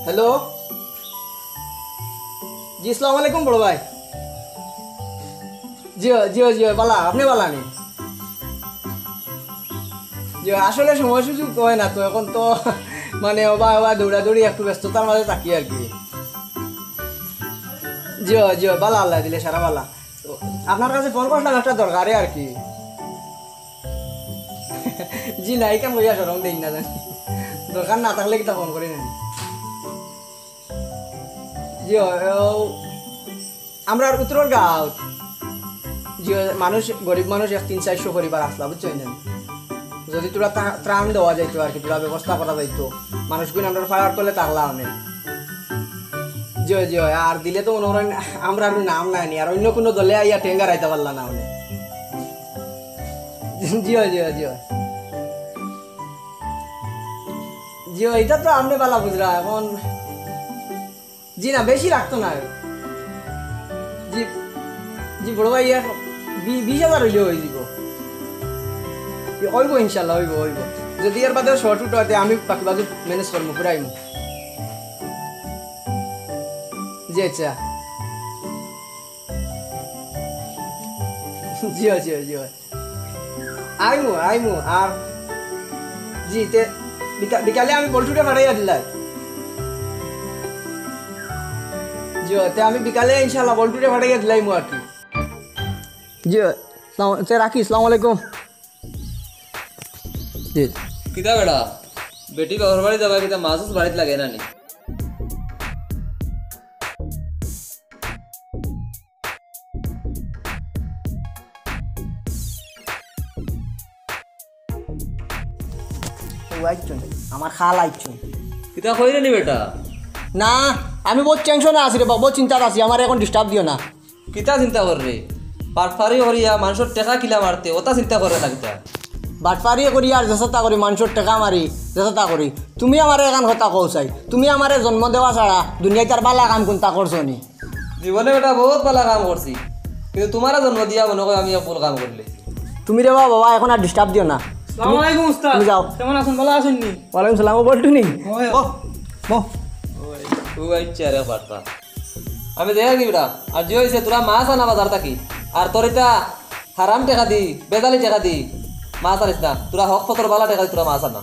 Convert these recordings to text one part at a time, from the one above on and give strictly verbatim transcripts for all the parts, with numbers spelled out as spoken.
হ্যালো। জি, আসসালামু আলাইকুম বড় ভাই। জি অয়, জি অয়, জি অয়, বালা, আপনে বালা নি? জি অয়, আসলে সময় সুযোগ তো অয় না তো, এখন তো মানে ওবা ওবা দৌড়াদৌড়ি, একটু ব্যস্ততার মাঝে থাকি আর কি। জি অয়, জি অয়, বালা, আল্লায় দিলে সারা বালা। তো আপনার কাছে ফোন করলাম একটা দরকারে আর কি। জি না, ইখান কইয়া শরম দেইন না জানি। দরকার না থাকলে কিতা ফোন করি না। জি অয়, ও, আমরার উত্তরর গাঁওত, জি অয়, মানুষ, গরিব মানুষ এক তিন চাইরশো পরিবার আছলা, বুঝছইন নি? যদি থুড়া তা-, ত্রাণ দেওয়া যাইতো আর কি, থুড়া ব্যবস্থা করা যাইতো, মানুষগুইন আমরার পাওর তলে থাকলা অনে। জি অয়, জি অয়, আর দিলে তো মনো করইন আমরার নাম নাই নি, আর অইন্য কুনু দলে আইয়া ঠেং গাড়াইতা পারলা না অনে। জি অয়, জি অয়, জি অয়। জি অয়, ইটা তো আপনে বালা বুঝরা। এখন জি না, বেশি লাগতো না। জি, জি বড় ভাই, এক বি-, বিশ হাজার অইলেউ অইযিবো। জি, অইবো ইনশাআল্লাহ, অইবো, অইবো। যদি এর বাদেও short উঠে, তে আমি বাকি বাকি manage করমু, ফুরাইমু। জি আচ্ছা। জি অয়, জি অয়, জি অয়। আইমু, আইমু, আর জি, তে বিকা-, বিকালে আমি বল্টুরে পাঠাইয়া দিলাই। জি অয়, তে আমি বিকালে ইনশাআল্লাহ বল্টুরে পাঠাইয়া দিলাইমু আর কি। জি অয়, সালাম, তে রাখি, আসসালামু আলাইকুম। জি। কিতা বেটা, বেটি বাপর বাড়ি যাবা কিতা, মাছ উছ বাড়িত লাগে না নি? ও আইছইন, আমার খালা আইছইন। কিতা কইরে নি বেটা? না, আমি বউত tension-এ আছি রে বা, বউত চিন্তাত আছি, আমারে এখন disturb দিও না। কিতা চিন্তা কররে? বাটপারি করিয়া মানষর টেকা কিলা মারতে, ওটা চিন্তা কররে না কিতা? বাটপারি করি আর যেসাতা করি, মানষর টেকা মারি, যেসাতা করি। তুমি আমারে এখান কথা কও চাই, তুমি আমারে জন্ম দেওয়া ছাড়া দুনিয়াত আর বালা কাম কুনতা করছো নি? জীবনে বেটা বউত বালা কাম করছি, কিন্তু তুমারে জন্ম দিয়া মনো করো আমি এক ভুল কাম করিলাইছি। তুমি রে বাবা, বাবা, এখন আর disturb দিও না। আসসালামু আলাইকুম উস্তাদ। তুমি যাও। কেমন আছইন? বালা আছইন নি? ওয়ালাইকুম সালাম। ও বল্টু নি? ওই। বহ, বহ। ওই, ও আইছে আরে বাটপার। আমি যাইয়ার কি বেটা? আর যে অইছে, তোরা মাছ আনা বাজার থাকি। আর তোর ইতা হারাম টেকা দি, বেজালি টেকা দি মাছ আনিস না। তোরা হক পথর বালা টেকা দি তোরা মাছ আনা।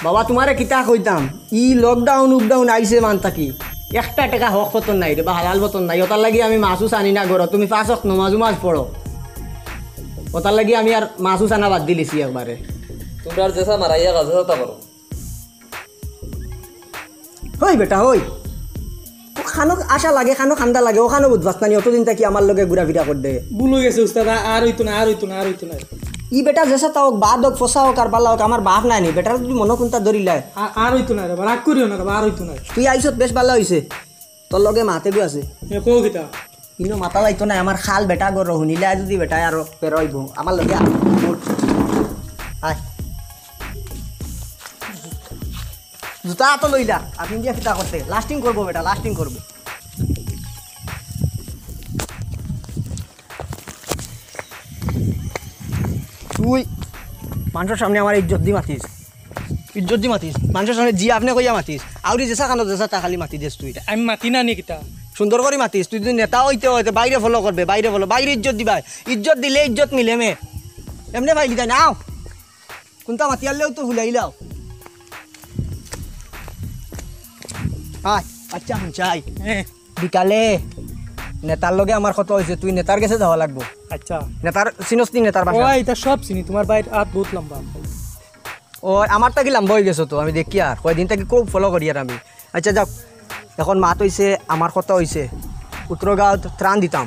বাবা, তুমারে কিতা কইতাম, ই lockdown উপডাউন আইছে মান থাকি, একটা টেকা হক পথর নাই রে বা, হালাল পথর নাই। ওটার লাগি আমি মাছ উছ আনি না ঘরো, তুমি পাঁচ ওয়াক্ত নমাজ উমাজ পড়ো, ওটার লাগি আমি আর মাছ উছ আনা বাদ দিলিছি একবারে। তুমরার যেসা মারাইয়া গেছে, ওটা করো। হই বেটা, হই। তো খানো আশা লাগে, খানো খান্দা লাগে, ওখানো বুঝবাস না নি, অতদিন থাকি আমার লগে ঘুরাফিরা করতে। ভুল অই গেছে উস্তাদ, আ-, আর অইতো না, আর অইতো না, আর অইতো না। ই বেটা যেসাতা অউক, বাদ অউক, ফসা অউক আর বালা অউক, আমার বাপ নায় নি, বেটার যদি মনো কুনতা ধরিলায়। আ-, আর অইতো না রে বা, রাগ করিও না রে বা, আর অইতো না। তুই আইছত বেশ বালা অইছে, তোর লগে মাত এগু আছে। এ, কও কিতা? ইনো মাতা যাইতো নায়, আমার খাল বেটা ঘরো হুনিলে আয় যদি বেটায় আরো বেরোইবো। আমার লগে আয়। আয়। জুতা আতো লইলা, আপনি দিয়া কিতা করতে? Lasting করবো বেটা, lasting করবো। তুই মানষর সামনে আমার ইজ্জত দি মাতিস, ইজ্জত দি মাতিস, মানষর সামনে জি আপনে কইয়া মাতিস, আউরি যেসা কানো যেসাতা খালি মাতি দেস তুই। আমি মাতি না নি কিতা? সুন্দর করি মাতিস, তুই যদি নেতা অইতে অয় তে বাইরে follow করবে, বাইরে follow, বাইরে ইজ্জত দিবায়, ইজ্জত দিলে ইজ্জত মিলে মে, এমনে পাইলি তাই না? আও, কুনতা মাতিয়ারলেও তো ভুলাইলাও। আয়, আচ্ছা, হুন চাই। হ্যাঁ। বিকালে নেতার লগে আমার কথা অইছে, তুই নেতার গেছে যাওয়া লাগবো। আচ্ছা। নেতার চিনস নি নেতার বাসা? ও, ইতা সব চিনি, তুমার ভাইর আত বউত লম্বা। ও, আমার থাকি লম্বা অই গেছো তো, আমি দেখি আর কয়দিন থাকি খুব follow করি আর আমি। আচ্ছা, যাও, এখন মাত অইছে, আমার কথা অইছে, উত্তরগাঁও ত্রাণ দিতাম।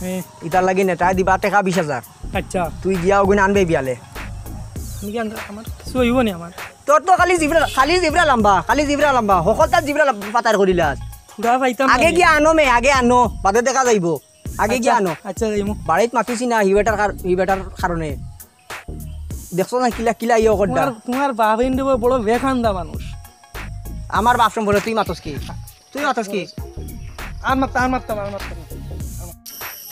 হ্যাঁ। ইতার লাগি নেতায় দিবা টেকা বিশ হাজার। আচ্ছা। তুই গিয়া ওগুন আনবে বিয়ালে। আমি কি আনতে-, আমার কিছু অইবো নি আমার? তোর তো খালি জিবরা, খালি জিবরা লম্বা, খালি জিবরা লম্বা। হকলতার জিবরা লম্বা পাতার করিলাস। ফুরা পাইতাম না আগে আমি। গিয়া আনো মে, আগে আনো, বাদে দেখা যাইবো। আগে গিয়া আচ্ছা, আনো। আচ্ছা, যাইমু। বাড়িত মাতিছি না, হি বেটার কার-, হি বেটার কারণে। দেখছো না কিলা, কিলা ইয়ে করডা? তুমার, তুমার বাপ ইন্দু বড় বেখান্দা মানুষ। আমার বাপ সম্পর্কে তুই মাতস কি? তুই মাতস কি? আর মাততাম, আর মাততাম, আর মাততাম।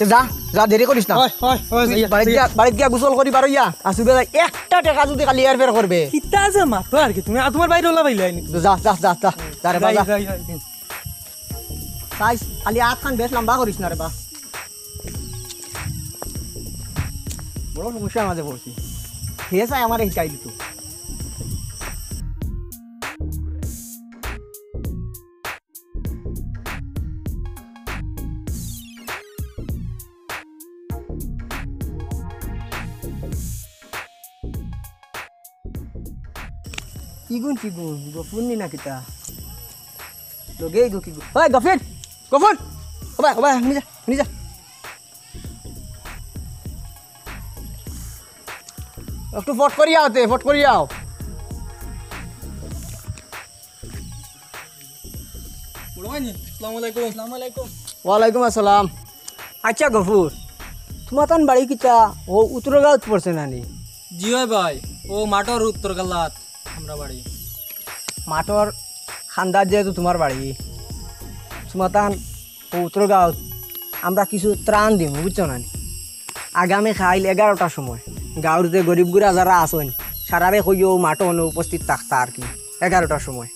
তে যা, যা, দেরি করিস না। হয়, হয়, হয়, তুই যাইয়া, বাড়িত যাইয়া। গিয়া, বাড়িত গিয়া গোসল করি বারইয়া। আসু বেলা একটা টেকা যদি খালি এরফের করবে। কিতা যে মাতো আর কি তুমি, আর তুমার বাইরে ওলা পাইলাই নি। যা, যা, যা, যা, যা রে বা, যাই, যা। যাই, যাই। তাই খালি আতখান বেশ লম্বা করিস না রে বা। বড় সমস্যার মাঝে পড়ছি। হে চাই আমারে হিকাই দিত। কিগুন, কিগুন? গফুর নি না কিতা? লগে গো কিগুন? ওই গফির! গফুর! ওবা, ওবা, হুনি যা, হুনি যা। একটু ফট করিয়া আও তে, ফট করিয়া আও। বড় ভাই নি? আসসালামু আলাইকুম। আসসালামু আলাইকুম। ওয়ালাইকুম আসসালাম। আচ্ছা গফুর, তুমাতান বাড়ি কিতা অউ উত্তর গাঁওত পড়ছে না নি? জি অয় ভাই, অউ মাঠর উত্তর গালাত আমরার বাড়ি। মাঠর খান্দাত যেহেতু তুমার বাড়ি, তুমাতান অউ উত্তর গাঁওত আমরা কিছু ত্রাণ দিমু, বুঝছো না নি? আগামী কাইল এগারোটার সময় গাঁওর যে গরিব গুরা যারা আছইন, সারারে কইও মাঠো অনো উপস্থিত থাকতা আর কি, এগারোটার সময়।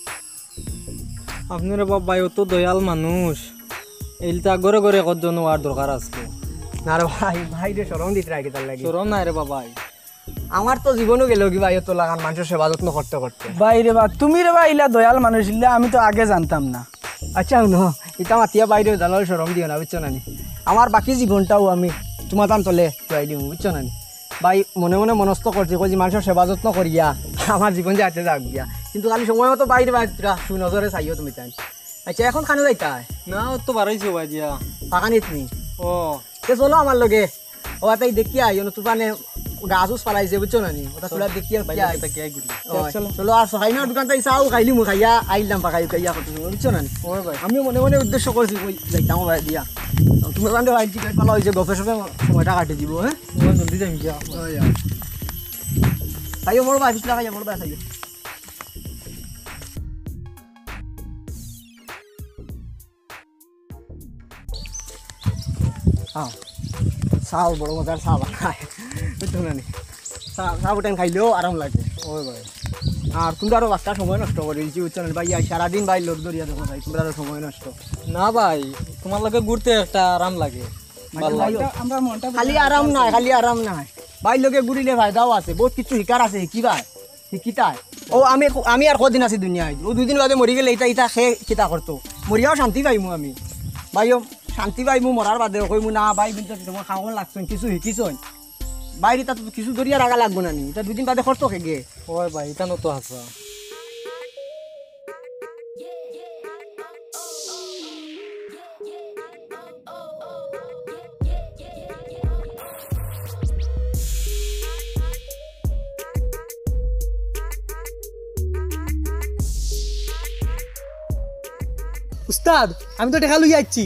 আপনে রে বাবা, অত দয়াল মানুষ, এইলতা ঘরে ঘরে কতজন অওয়ার দরকার আছে। না রে ভাই, ভাইরে শরম দিতরায় কিতার লাগি? শরম নাই রে বাবা। আমার তো জীবনও গেল কি ভাই, অত লাখান মানষর সেবা যত্ন করতে করতে। ভাই রে বা, তুমি রে বা ইলা দয়াল মানুষ ইলা আমি তো আগে জানতাম না। আচ্ছা হুনো, ইতা মাতিয়া বাইরে দালাল শরম দিও না, বুঝছো না নি? আমার বাকি জীবনটাও আমি তুমাতান তলে খুয়াই দিমু, বুঝছো না নি? ভাই, মনে মনে মনস্থ করছি, কইছি মানষর সেবা যত্ন করিয়া আমার জীবন যাইতে যাউক গিয়া। কিন্তু খালি সময় মতো বাইরে বাইরে তোরা সুনজরে চাইও তুমি তাই। আচ্ছা, এখন কানো যাইতায়? না, অউ তো বারইছি ভাই দিয়া। পাকানিত নি? ও। তে চলো আমার লগে। ও, তাই দেখিয়া আই, অনো তুফানে গাছ উছ ফালাইছে, বুঝছো না নি? ওটা তোরা দেখিয়া ভাই, আই। ওটা কি আই ঘুরি? ও, চলো। চলো, আর সহায় না দোকান তাই চাও খাইলিমু, খাইয়া আইলাম পাকাই খাইয়া কত সময়, বুঝছো না নি? ও ভাই। আমিও মনে মনে উদ্দেশ্য করছি, কই যাইতাম ভাই দিয়া। তুমি ওখান থেকে ভাই কি ভাই পালা হইছে, গফে সফে সময়টা কাটি দিব, হ্যাঁ? ও, জলদি যাই গিয়া। ও, যা। খাইও বড় ভাই, বিসমিল্লাহ খাইও বড় ভাই, খাইও। আও, চা বড় মজার চা বানায়, বুঝছো না নি? চা, চা উঠান খাইলেও আরাম লাগে। ওই ভাই, আর তুমরারও বাক্কা সময় নষ্ট করি দিছি, বুঝছো না নি ভাই? এই সারাদিন ভাই লোক ধরিয়া দেখো ভাই, তুমরারও সময় নষ্ট। না ভাই, তুমার লগে ঘুরতে একটা আরাম লাগে, ভালো লাগে। আমরা মনটা খালি আরাম নায়, খালি আরাম নায়, ভাই লগে ঘুরিলে ফায়দাও আছে, বহুত কিছু শিকার আছে, কি ভাই? হি কিতা? ও আমি, আমি আর কদিন আছি দুনিয়াত? ও দুই দিন বাদে মরি গেলে ইতা, ইতা কে কিতা করতো? মরিয়াও শান্তি পাইমু আমি। ভাইও শান্তি পাইমু মরার বাদে, কইমু না ভাই, কিন্তু তোমার খাওয়ান লাগছইন, কিছু হিকিছইন। বাইরে তা তো কিছু ধরিয়া রাখা লাগবো না নি? ইতা দুই দিন বাদে করতো কে গে? ওই ভাই, ইতা নত হাছা। উস্তাদ, আমি তো টেকা লইয়া আইছি।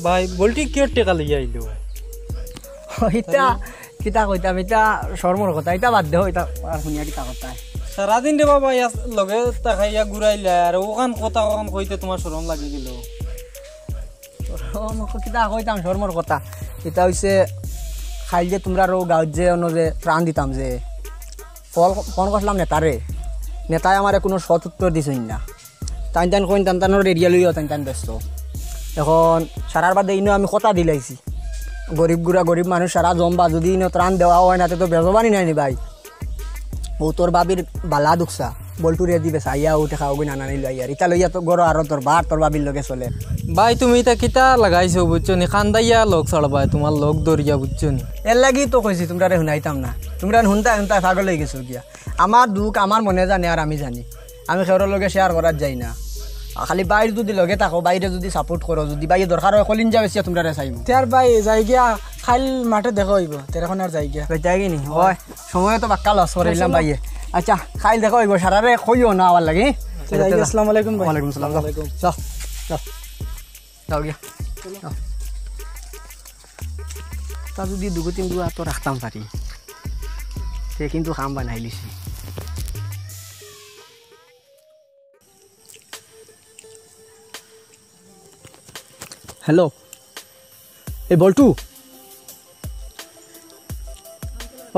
ভাই, বল্টি কিয়র টেকা লইয়া আইলো? ইতা কিতা কইতাম, ইতা শরমর কথা, ইতা বাদ দেও, ইতা আর হুনিয়া কিতা কথা? সারাদিন রে বাবা, ইয়া লগে তাকাইয়া ঘুরাইলা, আর ওখান কথা ওখান কইতে তুমার শরম লাগি গেল। শরম কিতা কইতাম, শরমর কথা। ইতা অইছে, কাইল যে তুমরার গাঁওত যে অনো যে ত্রাণ দিতাম যে, ফোন, ফোন করছিলাম নেতারে, নেতায় আমারে কুনু সৎ উত্তর দিছইন না। তাইন তাইন কইন তান তানর area লইয়াও তাইন তাইন ব্যস্ত। এখন সারার বাদে ইনো আমি কথা দিলাইছি, গরিব গুড়া গরিব মানুষ সারা জমবা, যদি ইনো ত্রাণ দেওয়া অয় না, তে তো বেজবানি নাই নি ভাই। ও তোর বাবির বালা দুকসা, বল্টুরে দিবে চাইয়া উঠে খাওয়া গুই নানা নিল আইয়ার। ইতা লইয়া তো গরো আরো তোর বার তোর বাবির লগে চলে। ভাই, তুমি ইতা কিতা লাগাইছো, বুঝছো নি? কান্দাইয়া লোক ছাড়বায়, তুমার লোক ধরিয়া, বুঝছো নি? এর লাগি তো কইছি, তুমরারে হুনাইতাম না। তুমরা হুনতায় হুনতায় পাগল অই গেছো গিয়া। আমার দুখ আমার মনে জানে আর আমি জানি। আমি কেউর লগে share করার যাই না। আর খালি বাইর যদি লগে থাকো, বাইরে যদি support করো, যদি বাইয়ে দরকার অয়, কলিঞ্জা বেচিয়া তুমরারে চাইমু। তে আর ভাই, যাই গিয়া, কাইল মাঠে দেখা অইবো। তে এখন আর যাই গিয়া। যাইতায় কি নি? অয়। সময় তো বাক্কা loss করাইলাম ভাইয়ে। আচ্ছা, কাইল দেখা অইবো, সারারে কইও না আওয়ার লাগি। আচ্ছা, যাই গিয়া, আসসালামু আলাইকুম ভাই। ওয়ালাইকুম আসসালাম, যাও। ওয়ালাইকুম। যাও, যাও। যাও গিয়া। যাও। তা যদি দুগো তিন দুগো তো রাখতাম পারি, তে কিন্তু কাম বানাইলিছি। হ্যালো, এ বল্টু।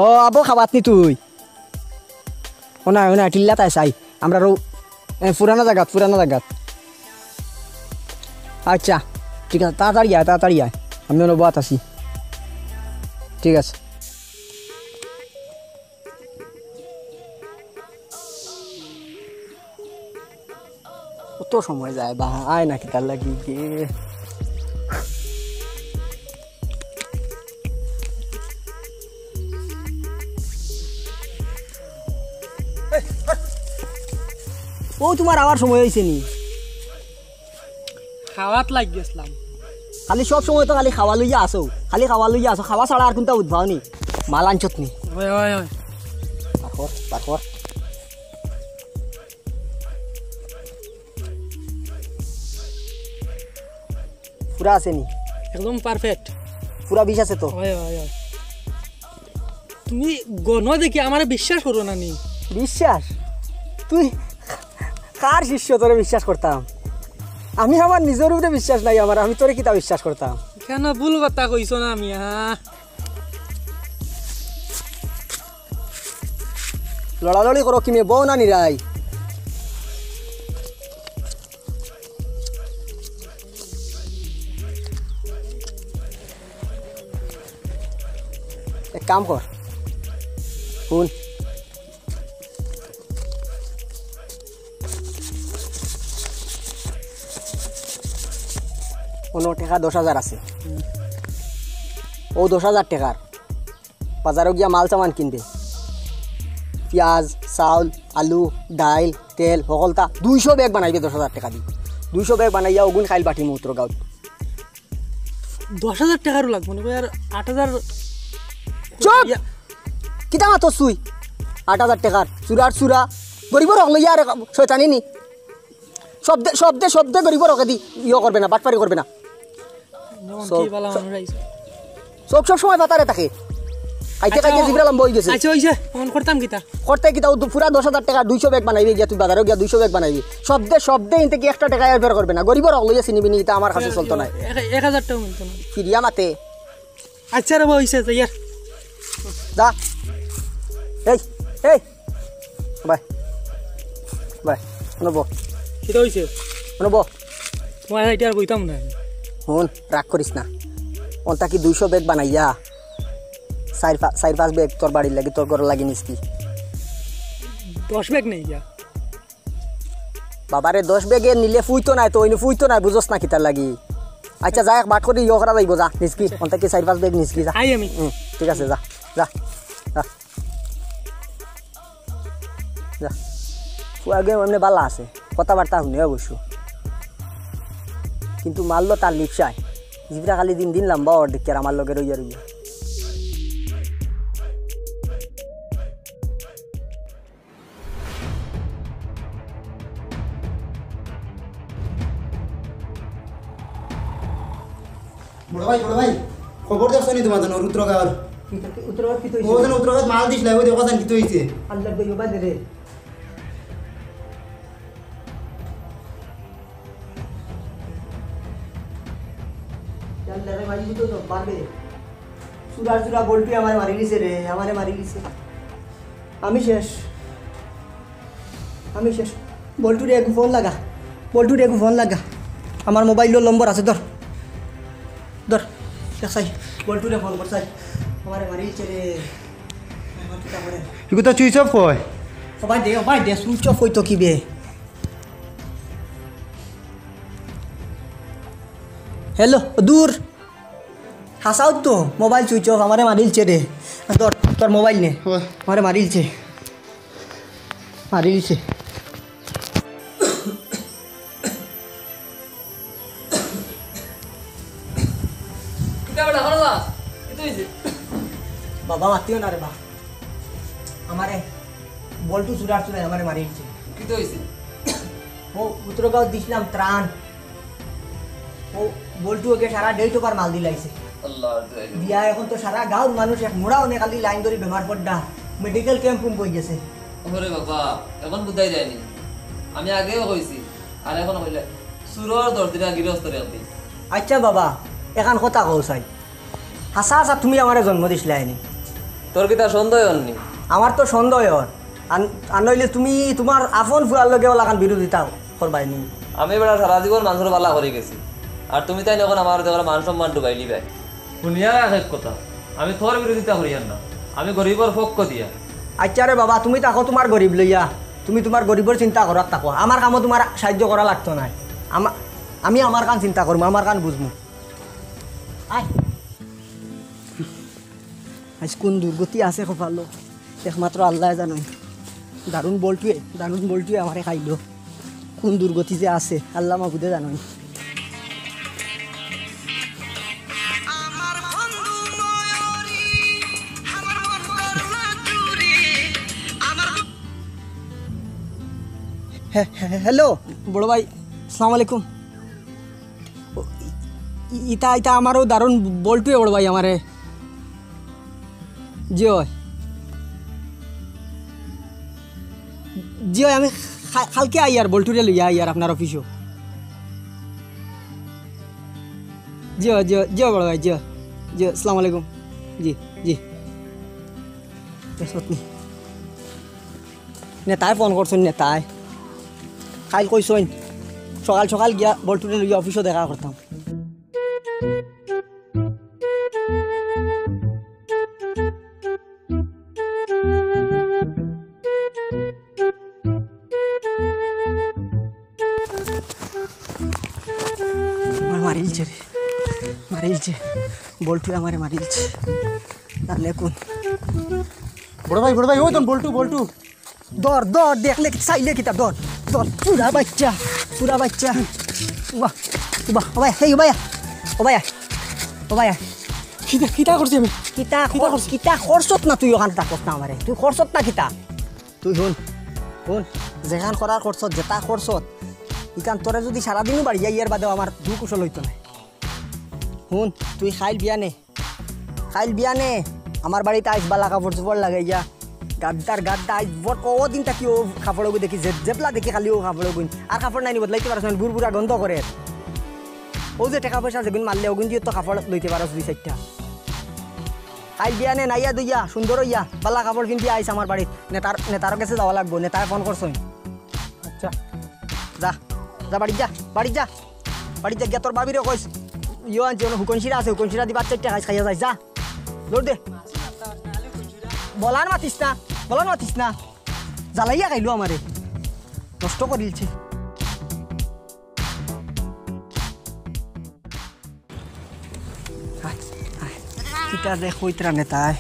ও আবো, খাবাত নি তুই? ও না, ও না, টিল্লাত আয় চাই। আমরা রো-, এ, পুরানা জাগাত, পুরানা জাগাত। আচ্ছা, ঠিক আছে, তাড়াতাড়ি আয়, তাড়াতাড়ি আয়। আমি অনো বওয়াত আছি। ঠিক আছে। কত সময় যায় বা, আয় না কিতার লাগি গে। ও, তুমার আওয়ার সময় অইছে নি? খাওয়াত লাগি গেছলাম। খালি সব সময় তো খালি খাওয়া লইয়া আসো, খালি খাওয়া লইয়া আসো, খাওয়া ছাড়া আর কুনটা উদ্ভাবনী মাল আনছত নি? ওই, ওই, ওই। বার কর, বার কর। পুরা আছে নি? একদম পারফেক্ট। পুরা বিষ আছে তো? ওই, ওই, ওই। তুমি গণ দেখি আমারে বিশ্বাস করো না নি? বিশ্বাস? তুই কার শিষ্য, তোরে বিশ্বাস করতাম? আমি আমার নিজর উপরে বিশ্বাস নাই আমার, আমি তোরে কিতা বিশ্বাস করতাম? কেন ভুল কথা কইছো না মিয়া? লড়ালড়ি করো কি মে বউ না নিরাই? এক কাম কর, হুন, অনো টেকা দশ হাজার আছে। অউ দশ হাজার টেকার বাজারো গিয়া মাল সামান কিনবে, পিয়াজ, চাউল, আলু, ডাইল, তেল, হকলতা দুইশো ব্যাগ বানাইবে দশ হাজার টেকা দি। দুইশো ব্যাগ বানাইয়া অগুন খাইল বাটিমু উত্তর গাঁওত। দশ হাজার টেকারও লাগবো না ভাই, আর আট হাজার। চুপ! ইয়া। কিতা মাতস তুই? আট হাজার টেকার চুরার চুরা, গরিবর হক লইয়া আর শয়তানি নি। শব্দে, শব্দে, শব্দে গরিবর হকে দি ইয়ে করবে না, বাটপারি করবে না। যেমন সব, কি বালা সব, মানুষ আইছে। সব, সব সময় বাতারে থাকে। আইতে আচ্ছা, খাইতে ও, জিবরা লম্বা অই গেছে। আচ্ছা, অইছে, অখন করতাম কিতা? করতে কিতা, ও তো পুরা দশ হাজার টেকা দুইশো ব্যাগ বানাইবে গিয়া, তুই বাজারো গিয়া দুইশো ব্যাগ বানাইবি। শব্দে, শব্দে ইনতে কি একটা টেকা এর ফের করবে না। গরিবর হক লইয়া চিনিবি নি, ইতা আমার কাছে চলতো নায়। এক, এক হাজার টেকা মিলতো না। ফিরিয়া মাতে। আচ্ছা রে বা, অইছে, যাইয়ার। যা। এই, এই। বাই। বাই। অনো ব। কিতা অইছে? অনো ব। তুমার ইটা আর কইতাম না। হুন, রাগ করিস না। অনটা কি দুইশো ব্যাগ বানাইয়া? চাইর পা-, চাইর পাঁচ ব্যাগ তোর বাড়ির লাগি, তোর ঘরর লাগি নিস কি? দশ ব্যাগ নেই গিয়া। বাবারে, দশ ব্যাগে নিলে ফুইতো নায় তো, অইনু ফুইতো নায়, বুঝস না কিতার লাগি? আচ্ছা, যা, এক বাট করি ইয়ে করা যাইবো, যা, নিস কি? অনটা কি চাইর পাঁচ ব্যাগ নিস কি, যা। আই আমি। হুম, ঠিক আছে, যা, যা, যা। যা। ফুয়াগে এমনে বালা আছে, কথাবার্তা হুনে অবশ্য। কিন্তু মারলো তার লিপসায়। জিবরা খালি দিন দিন লম্বা অর দেখি আর আমার লগে রইয়া রইয়া। বড় ভাই, বড় ভাই, খবর দেখছো নি তুমার জন্য উত্তরগাঁওর? উত্তরগাঁওর কিতা অইছে? ও যেন উত্তরগাঁওত মাল দিছলা, ওই দেখো যেন কিতা অইছে। আল্লাহ গো, বাদ রে। আল্লাহ রে, মারি দিতো তো, পারবে। চুরা চুরা বল্টু আমারে মারিলিছে রে, আমারে মারিলিছে। আমি শেষ, আমি শেষ। বল্টুরে এগু ফোন লাগা, বল্টুরে এগু ফোন লাগা। আমার মোবাইলর নম্বর আছে, ধর, ধর, দেখ চাই, বল্টুরে ফোন কর চাই। আমারে মারিলিছে রে। আমার কিতা করে? ইগু তো সুইচ অফ অয়। ও ভাই দে, ও ভাই দে, সুইচ অফ অইতো কিবে? হ্যালো, দূর। হাছাউ তো, মোবাইল সুইচ অফ, আমারে মারিলিছে রে। ধর, তোর মোবাইল নে। ওই। আমারে মারিলিছে। মারিলিছে। কিতা বেটা, ভালা আছস? কিতা অইছে? বাবা, মাতিও না রে বা। আমারে বল্টু চুরার চুরায় আমারে মারিলিছে। কিতা অইছে? ও উত্তরগাঁওত দিছলাম ত্রাণ। ও বল্টু ওকে সারা ডেট ওভার মাল দিলাইছে। আল্লাহ, আল্লাহ। দিয়া এখন তো সারা গাঁওর মানুষ এক মুড়া অনে খালি লাইন ধরি বেমার পড়রা। মেডিকেল ক্যাম্প হুম বই গেছে। ওরে বাবা, এখন বুঝাই যায়নি। আমি আগেও কইছি, আর এখন কইলে চুরর দশ দিন আগে গিরস্তরে আনতে। আইচ্ছা বাবা, এখান কথা কও চাই। হাছা হাছা তুমি আমারে জন্ম দিছলায় নি? তোর কিতা সন্দেহ অর নি? আমার তো সন্দেহ অর। আর নইলে তুমি তুমার আপন ফুয়ার লগে অলাখান বিরোধিতা করবায় নি? আমি বেটা সারা জীবন মানষর বালা করি গেছি, আর তুমি তাইন অখন আমার দেখো মান সম্মান ডুবাইলিবায়। হুনিয়া রাখ এক কথা, আমি তোর বিরোধিতা করিয়ার না, আমি গরিবর পক্ষ দিয়া। আইচ্ছা রে বাবা, তুমি থাকো তুমার গরিব লইয়া, তুমি তুমার গরিবর চিন্তা করাত থাকো, আমার কামো তুমার সাহায্য করা লাগতো নায়। আমা-, আমি আমার কাম চিন্তা করমু, আমার কাম বুঝমু। আয়। আইজ কুন দুর্গতি আছে কপালো, একমাত্র আল্লায় জানইন। দারুণ বল্টুয়ে, দারুণ বল্টুয়ে আমারে খাইলো। কুন দুর্গতি যে আছে, আল্লা মাবুদে জানইন। হে-, হে-, হ্যালো, বড় ভাই, আসসালামু আলাইকুম। ও, ই-, ই-, ইতা, ইতা আমারও দারুণ বল্টুয়ে বড় ভাই আমারে। জি অয়। জি অয়, আমি খা-, কালকে আইয়ার, বল্টুরে লইয়া আইয়ার আপনার অফিসো। জি অয়, জি অয়, জি অয় বড় ভাই, জি অয়। জি অয়, আসসালামু আলাইকুম। জি, জি। বেশ পত্নী। নেতায় ফোন করছইন, নেতায়। কাইল কইছইন, সকাল সকাল গিয়া বল্টুরে লইয়া অফিসো দেখা করতাম। আমার মারিলছে রে, মারিলছে। বল্টু আমারে মারিলছে। তাহলে কোন? বড় ভাই, বড় ভাই, ওই তো বল্টু, বল্টু। ধর, ধর, দেখলে কি, চাইলে কিতা, ধর, ধর, চুরা বাচ্চা, চুরা বাচ্চা। বাহ, বাহ, ও ভাই, এই ও ভাই, ও ভাই, ও ভাই। কিতা, কিতা করছি আমি? কিতা কিতা কর-, করছি? কিতা করছত না তুই অখান থাকস না আমারে? তুই করছত না কিতা? তুই হুন, হুন, যেখান করার করছত, যেতা করছত, ইখান তোরে যুদি সারাদিনও বাড়ি যাই, এর বাদেও আমার দুকুশল অইতো নায়। হুন, তুই কাইল বিয়ানে, কাইল বিয়ানে আমার বাড়িত আইস, বালা কাপড় চোপড় লাগাইয়া, গাদ্দার গাদ্দা আইস, বড় কদিন থাকি অউ কাপড় অগু দেখি, জেব-, জেবলা দেখি খালি অউ কাপড় অগুইন। আর কাপড় নাই নি বদলাইতে পারস না, বুরবুরা গন্ধ করের। অউ যে টেকা পয়সা যেগুইন মারলে, অগুইন দিয়াউ তো কাপড় লইতে পারস দুই চাইরটা। কাইল বিয়ানে নাইয়া ধুইয়া, সুন্দর অইয়া, বালা কাপড় পিন্দিয়া আইস আমার বাড়িত। নেতার, নেতার গেছে যাওয়া লাগবো, নেতায় ফোন করছইন। আচ্ছা। যা, যা বাড়িত যা, বাড়িত যা। বাড়িত যা গিয়া তোর ভাবিরে কইস, ইয়ো আনছি, অনো হুকন শিরা আছে, হুকন শিরা দি ভাত চাইরটা খাইস, খাইয়া যাইস, যা। দৌড় দে। বলার মাতিস না, বলার মাতিস না। জ্বালাইয়া খাইলো আমারে। নষ্ট করিলছে। আয়, আয়। কিতা যে কইতরা নেতায়।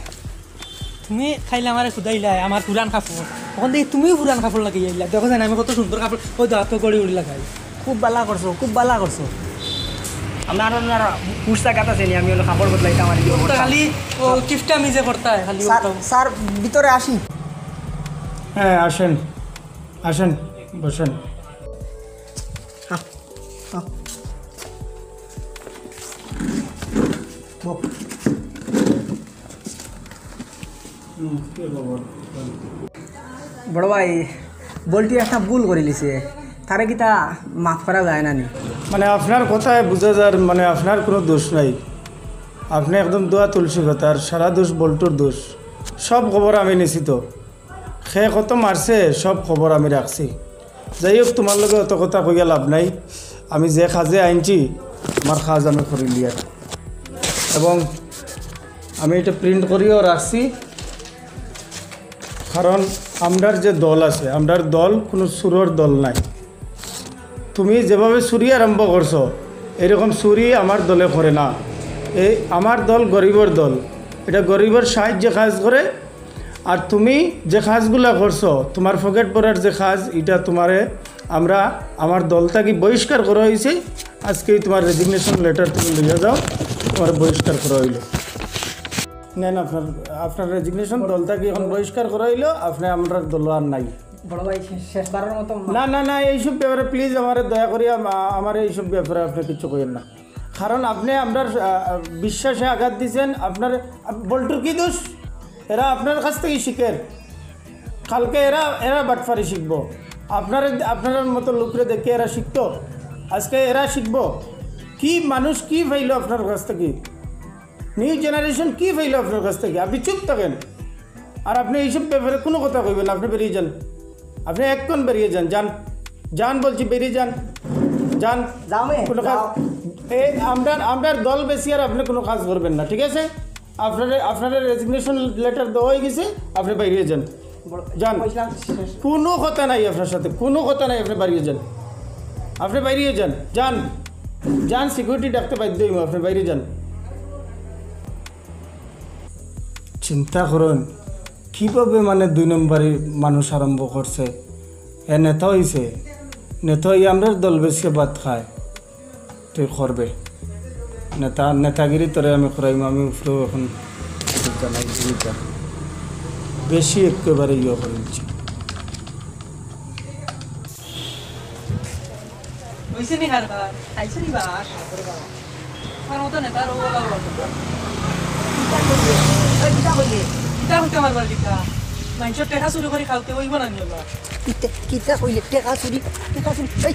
তুমি কাইল আমারে খুদাইলায়, আমার পুরান কাপড়। অখন দেখি তুমিও পুরান কাপড় লাগাইয়া আইলা। দেখো যেন আমি কত সুন্দর কাপড়, অউ দেখো তো ঘড়ি উড়ি লাগাই। খুব বালা করছো, খুব বালা করছো। আপনার, আপনার পুস্তা গাত আছে নি, আমি অনো কাপড় বদলাইতাম আর কি। তো খালি অউ কিপটামি যে করতায়, খালি স্যার, অতা। স্যার, ভিতরে আসি। হ্যাঁ, আসেন, আসেন, বসেন। হ্যাঁ, হ্যাঁ। বল। হুম, কি খবর? বড় ভাই, বল্টু একটা ভুল করিলিছে, তারে কিতা মাফ করা যায় না নি? মানে, আপনার কথায় বুঝা যার, মানে, আপনার কুনু দোষ নাই। আপনে একদম দোয়া তুলসী পাতা, আর সারা দোষ বল্টুর দোষ। সব খবর আমি নিছি তো। হে কত মারছে, সব খবর আমি রাখছি। যাই হোক, তুমার লগে অত কথা কইয়া লাভ নাই। আমি যে কাজে আইনছি, আমার কাজ আমি করিলিয়ার। এবং আমি ইটা প্রিন্ট করিও রাখছি, কারণ আমরার যে দল আছে, আমরার দল কুনু চুরর দল নায়। তুমি যেভাবে চুরি আরম্ভ করছো, এরকম চুরি আমার দলে করে না। এই আমার দল গরিবর দল, ইটা গরিবর সাহায্যে কাজ করে। আর তুমি যে কাজগুলা করছো, তুমার পকেট ভরার যে কাজ, ইটা তুমারে আমরা আমার দল থাকি বহিষ্কার করা অইছে। আজকেই তুমার রেজিগনেশন লেটার তুমি লইয়া যাও, তুমারে বহিষ্কার করা অইলো। নেন আপনার, আপনার রেজিগনেশন, দল থাকি অখন বহিষ্কার করা অইলো, আপনে আমরার দলো আর নাই। বড় ভাই, শে-, শেষবারের মতো মা- না, না, না, এইসব ব্যাপারে প্লিজ আমারে দয়া করি আম-, আ-, আমারে এইসব ব্যাপারে আপনে কিচ্ছু কইয়েন না। কারণ আপনে আমরার, আ, আ, বিশ্বাসে আঘাত দিছেন, আপনার, আ, বল্টুর কি দোষ? এরা আপনার কাছ থাকি শিখের। কালকে এরা, এরা বাটপারি শিখবো। আপনার, আপনার মতো লোকরে দেখে এরা শিখতো। আজকে এরা শিখবো। কি মানুষ কি পাইলো আপনার কাছ থাকি? নিউ জেনারেশন কি পাইলো আপনার কাছ থাকি? আপনি চুপ থাকেন। আর আপনি এইসব ব্যাপারে কোনো কথা কইবেন না, আপনি বেরিয়ে যান। আপনি এক্ষণ বেরিয়ে যান, যান, যান বলছি, বেরিয়ে যান, যান। যাও মে, কোনো কাজ, যাও। এই আমরা, আমরা দল বেশি আর আপনি কোনো কাজ করবেন না, ঠিক আছে? আপনারা, আপনারা রেজিগনেশন লেটার দেওয়া হয়ে গেছে, আপনি বাইরে যান। বড় যান। কইছিলাম শেষ। কোনো কথা নাই আপনার সাথে, কোনো কথা নাই, আপনি বাইরে যান, আপনি বাইরে যান, যান, যান, সিকিউরিটি ডাকতে বাধ্য হইব, আপনি বাইরে যান। চিন্তা করুন, কিভাবে মানে দুই নম্বরই মানুষ আরম্ভ করছে। এ নেতা হইছে, নেতা হইয়া আমরার দল বেশি ভাত খায়, তুই করবে নেতা, নেতাগিরি তোরে আমি করাইম, আমি উপরেও এখন জানাই দিই যা। বেশি একেবারে ইয়ে করে দিচ্ছি। হইছে নি কারবার? খাইছে নি বাস? আমার মতো নেতার ও বাবা। এই কিতা কইলে? কিতা হইতে আমার বাড়ি কিতা? মানুষের টেকা চুরি করে খাওতে হইব না নিয়ম। কিতা, কিতা কইলে? টেকা চুরি, টেকা চুরি। এই,